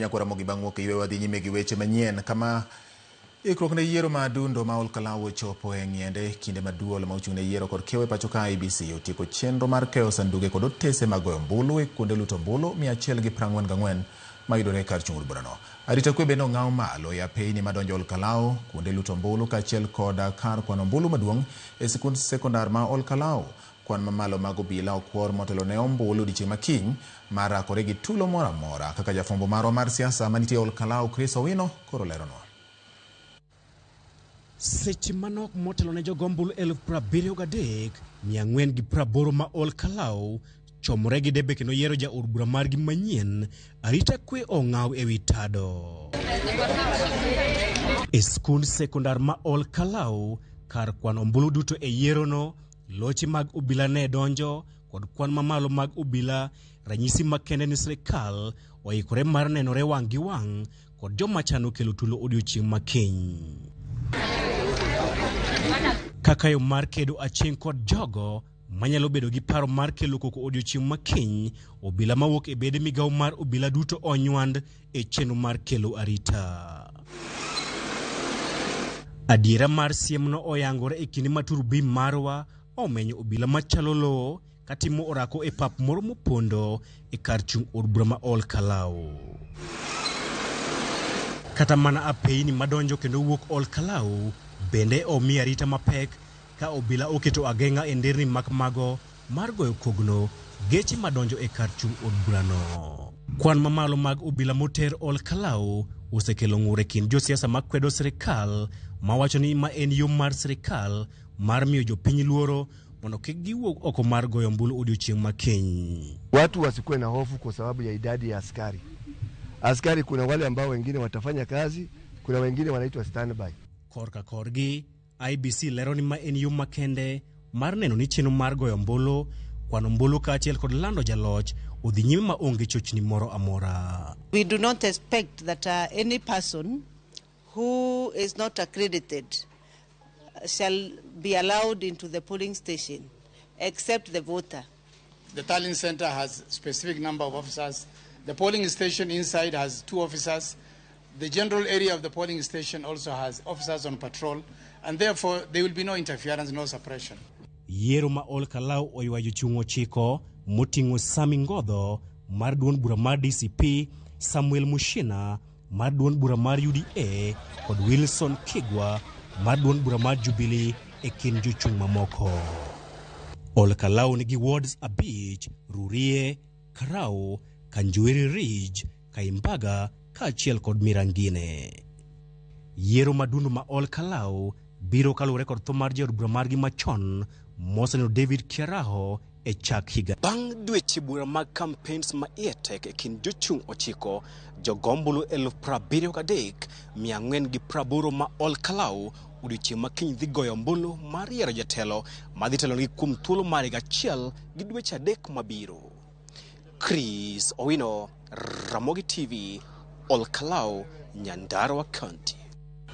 Nyakwar Ramogi bang' wuok e yweyo wadhi nyime gi weche manyien kama ikruok ne yiero ma adundo ma Ol Kalou ochopo e ng'iende kinde ma duol ma ochung' ne yiero kod kiewo e pacho ka IEBC otieko chenro mar keyo sanduge kod otese mag goyo ombulu e kuonde luto ombulu 144 mayudore e kar chung' od burano. Arita kwe bende ong'aw malo e apeyni madonjo Ol Kalou, kuonde luto ombulu kaachiel kod kar kwano ombulu maduong' e sikund sekondar ma Ol Kalou. Kwan mamalo mag obila okwor motelo ne ombulu odiechieng' ma kiny mar rakore gi tulo moro amora kaka jafwambo marwa mar siasa manitie Ol Kalou Chris Owino koro leronwa. Seche manok motelo ne jogo ombulu 73,480 ma Ol Kalou chomore gi debe kendo yiero jaod bura margi manyien, arita kwe ong'aw ewi tado. E skund sekondar ma Ol Kalou, kar kwano ombulu duto e yierono, loche mag obila ne donjo kod kwan mamalo mag obila, ranyisi makende ni sirikal oikore mar nenore wang' gi wang' kod joma chano kelo tulo odiochieng' ma kiny. Kaka yo mar kedo aching' kod jogo manyalo bedo gi paro mar kelo koko odiochieng' ma kiny, obila mawuok e bede migawo mar obila duto onywand e chenro mar kelo arita. Adiera mar siemno oyangore e kinde ma turbi marwa omenyo obila machalo lowo katimo orako e pap moro mopondo e kar chung' od bura ma Ol Kalou. Kata mana apeyni madonjo kendo wuok Ol Kalou bende omi arita mapek ka obila oketo ageng'a e nderni mak mago mar goyo kogno geche madonjo e kar chung' od burano. Kwan mamalo mag obila moter Ol Kalou osekelo ng'ur e kind josiasa makwedo sirikal mawacho ni ma en yo mar sirikal mar miyo jopiny luoro mondo kik giwuog oko mar goyo ombulu odiochieng' ma kiny. Watu wasikuwe na hofu kwa sababu ya idadi ya askari. Askari kuna wale ambao wengine watafanya kazi, kuna wengine wanaitwa standby. Korka korgi, IEBC lero ni ma en yo makende mar neno ni chenro mar goyo ombulu, kwano ombulu kaachiel kod lando jaloch odhi nyime ma onge chochni moro amora. We do not expect that any person who is not accredited shall be allowed into the polling station, except the voter. The tallying center has specific number of officers. The polling station inside has 2 officers. The general area of the polling station also has officers on patrol, and therefore there will be no interference, no suppression. Yiero ma Ol Kalou oywayo jochung' ochiko moting'o Sami Ngodho mar duond bura mar DCP, Samuel Mushina mar duond bura mar UDA kod Wilson Kigwa mar duond bura mar Jubilee e kind jochung' mamoko. Ol Kalou nigi wards 5: Rurie, Karau, Kanjuiri Ridge, Kaimbaga kaachiel kod Mirangine. Yiero madundo ma Ol Kalou biro kaluwore kod tho mar jaod bura margi machon moseneno David Kiaraho e chak higa. Bang' dweche bura mag campaigns ma iye tek e kind jochung' ochiko, jogo ombulu 73,480 ma Ol Kalou odiochieng' ma kiny dhi goyo ombulu mar yiero jatelo madhi telonegi kuom thuolo mar higa achiel gi dweche 3 mabiro. Chris Owino, Ramogi TV, Ol Kalou, Nyandarua County.